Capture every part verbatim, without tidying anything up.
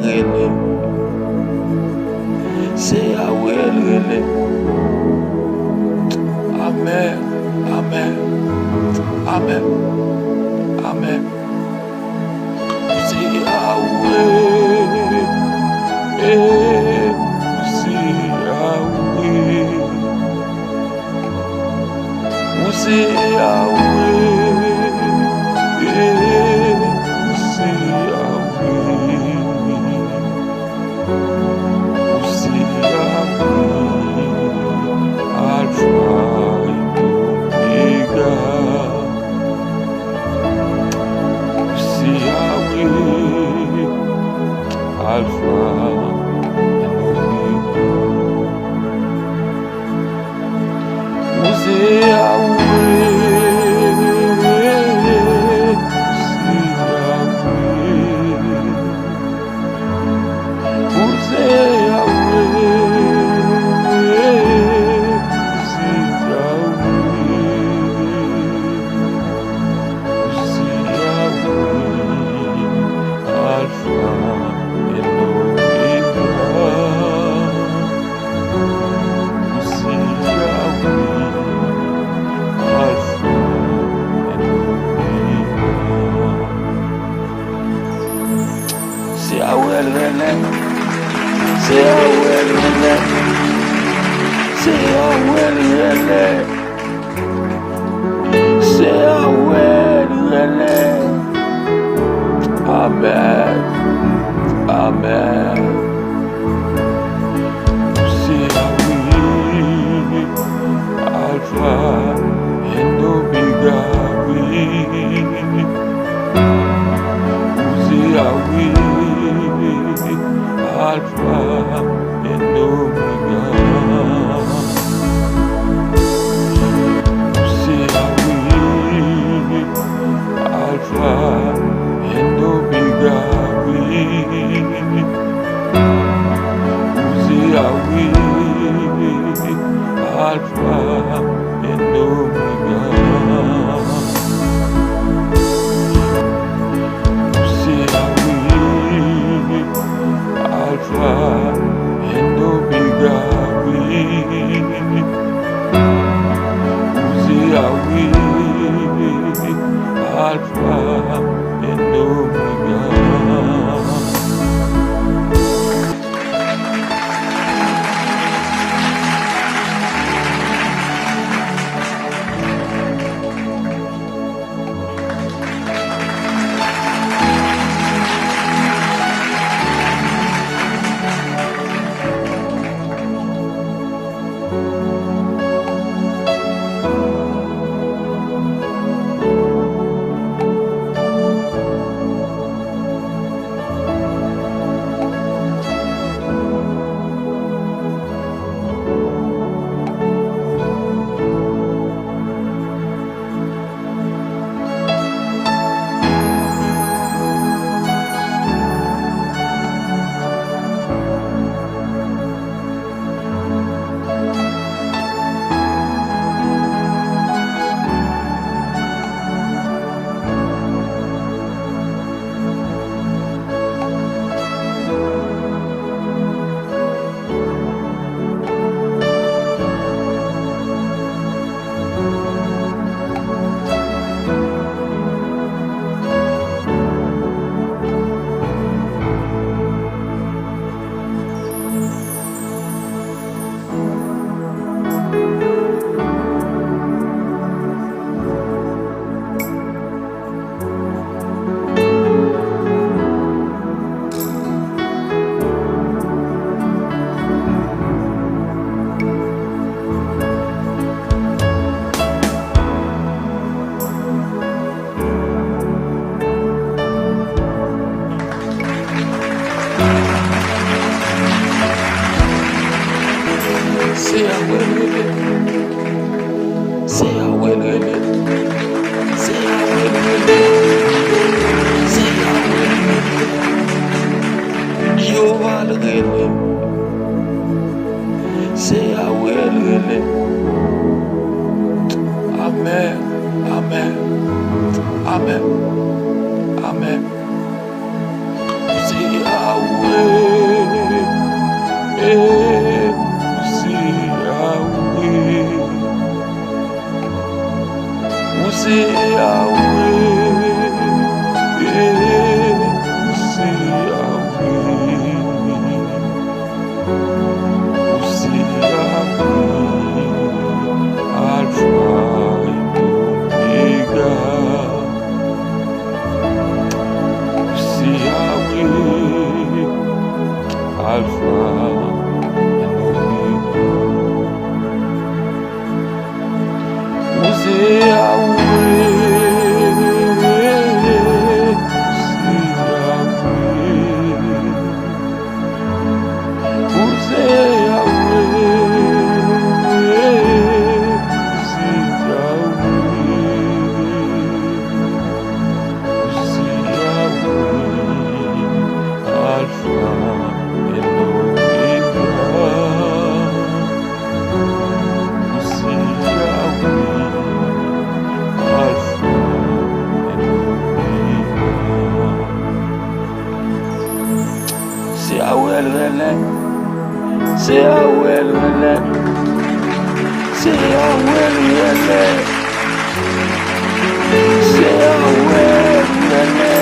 rele. Se Yahweh l rele. Amèn, amèn, amèn, amèn. Se Yahweh, eh, se Yahweh. Ou se Yahweh, eh, ou se Yahweh. Ou se Yahweh, Alfa et Omega. Ou se Yahweh, Alfa et Omega. Ou se Yahweh, ou se Yahweh. Ou se Yahweh, ou se Yahweh. Ou se Yahweh, Alfa et Omega. Ou se Yahweh, Alfa et Omega. Se Yahweh l rele. Se Yahweh l rele. Se Yahweh l rele. Se Yahweh l rele. Amèn. Amèn. Se Yahweh, Alfa and Omega, wi. Ou se Yahweh, Alfa and Omega. Ou se Yahweh, Alfa and Omega, wi. Ou se Yahweh, Alfa and Omega. Ou se Yahweh, Alfa and Omega, wi. Ou se Yahweh, Alfa and Omega. Se Yawe, se Yawe, ou se Yawe, Alfa e Omega. Ou se Yawe, Alfa e Omega. Ou se Yawe, ou se Yawe. Ou se Yawe, ou se Yawe. Ou se Yawe, Alfa e Omega. Ou se Yawe, Alfa e Omega. Se Yawe l rele. Se Yawe l rele. Se Yawe l rele. Se Yawe l rele.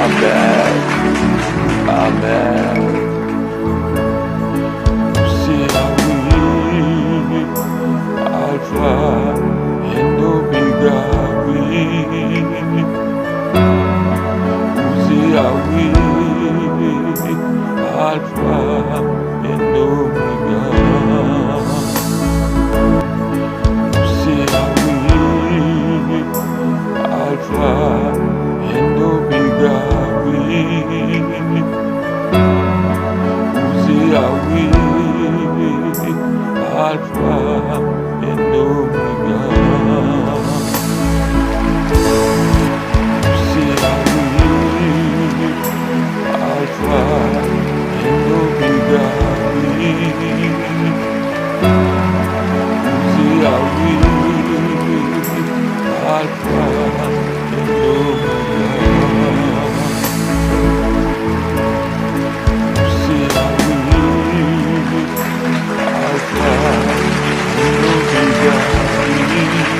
Amèn. Amèn. Se Yawe, Alfa and Omega, wi. Ou se Yawe, Alfa and Omega. Ou se Yawe, Alfa and Omega, wi. Ou se Yawe, Alfa and Omega. Ou se Yawe, Alfa and Omega, wi. Ou se Yawe, Alfa and Omega. Ou se Yawe, Alfa and Omega, wi.